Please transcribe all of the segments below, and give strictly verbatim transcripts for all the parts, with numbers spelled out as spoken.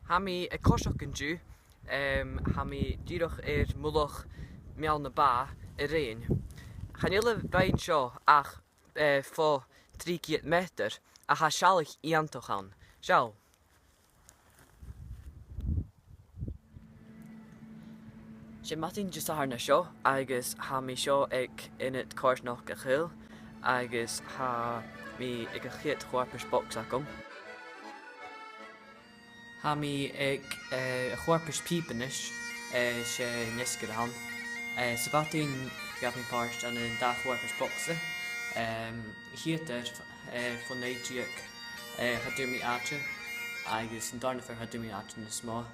Tha mi a' coiseachd an-diugh, em, tha mi dìreach air mullach Meall na Bà a' Rèin. Chan eil a' bheinn seo ach, eh, fo trì ceud meatair, ach tha sealladh iongantach ann. Seall. 'S e madainn Disathairne seo agus tha mi seo aig Ionad Coimhearsnachd a' Chaoil agus tha mi aig a' chiad cho-fharpais bogsa agam. Tha mi aig, eh, a' cho-fharpais pìoba a-nis, eh, 's e an fheasgar a th' ann. Eh, sa mhadainn ghabh mi pàirt ann an dà cho-fharpais bogsa, em, a' chiad fhear, eh, fo naoi deug, eh, cha d' fhuair mi àite, agus an dàrna fear cha d' fhuair mi àite nas motha.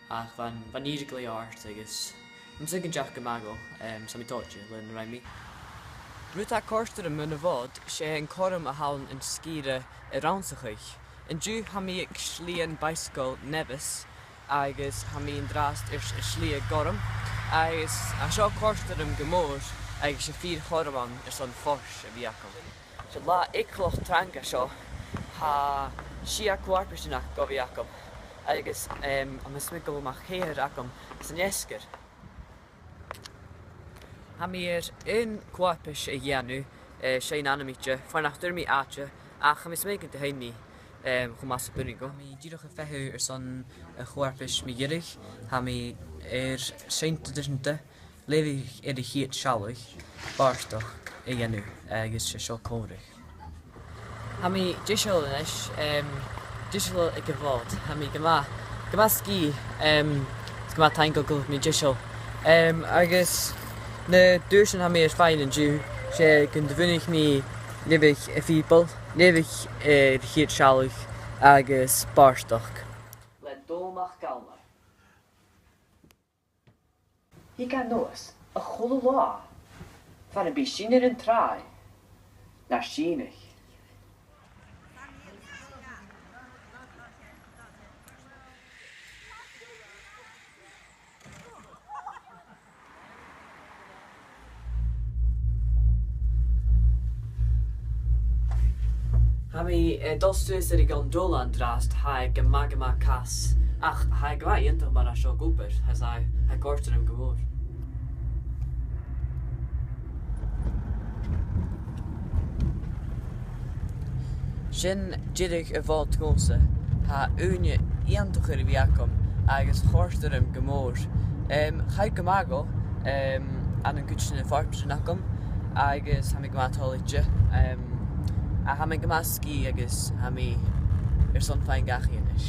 Ach bha an, bha an ìre glè àrd agus tha mi a' smaoineachadh gun deach gu math dhomh, em, 's tha mi toilichte leis na rinn mi. Rud a tha a' còrdadh rium mun a' Mhòd, 's e an cothrom a th' ann an sgìre a rannsachadh. An-diugh tha mi aig slighean baidhsagal Nevis agus tha mi an-dràsta air s-, air slighe gorm agus tha seo a' còrdadh rium gu mòr agus 's e fìor chothrom ann airson fois a bhith agam. 'S e latha eagalach trang a tha seo, tha sia co-fharpaisean gu bhith agam agus, em, tha mi a' smaoineachadh gu bheil mo cheathrar agam san fheasgar. Tha mi air aon co-fharpais a dhèanamh, eh, seinn-ainmichte, far nach d' fhuair mi àite, ach tha mi a' smaoineachadh gun do sheinn mi, em, cho math 's a b' urrainn dhomh. Tha mi dìreach a' feitheamh airson a' cho-fharpais mu dheireadh, tha mi air seinn traidiseanta, leughadh air a' chiad sealladh, bàrdachd a dhèanamh, agus 's e seo còmhradh. Tha mi deiseil a-nis, em, deiseil aig a' Mhòd. Tha mi gu math, gu math sgìth, em, is gu math taingeil gu bheil mi deiseil. Em, agus na duaisean a tha mi air fhaighinn an-diugh, 's e gun do bhuannaich mi leughadh a' Bhìobaill, leughadh air a' chiad sealladh agus bàrdachd. Le Dòmhnall MacDhòmhnaill. Thig a-nuas a h-uile là, far am bi sinn air an tràigh nar sìneadh. Tha mi, eh, a' dol suas air a' ghandòla an-dràsta, tha e gu math, gu math cas. Ach tha e gu math iongantach mar a tha seo ag obair, tha, tha e a' còrdadh rium gu mòr. Sin deireadh a' Mhòid dhòmhsa. Tha ùine iongantach air a bhith agam agus chòrd e rium gu mòr. Em, chaidh gu math dhomh, em, ann an cuid de na farpaisean agam agus tha mi gu math toilichte. Em, ach tha mi gu math sgìth agus tha mi airson faighinn dhachaigh a-nis.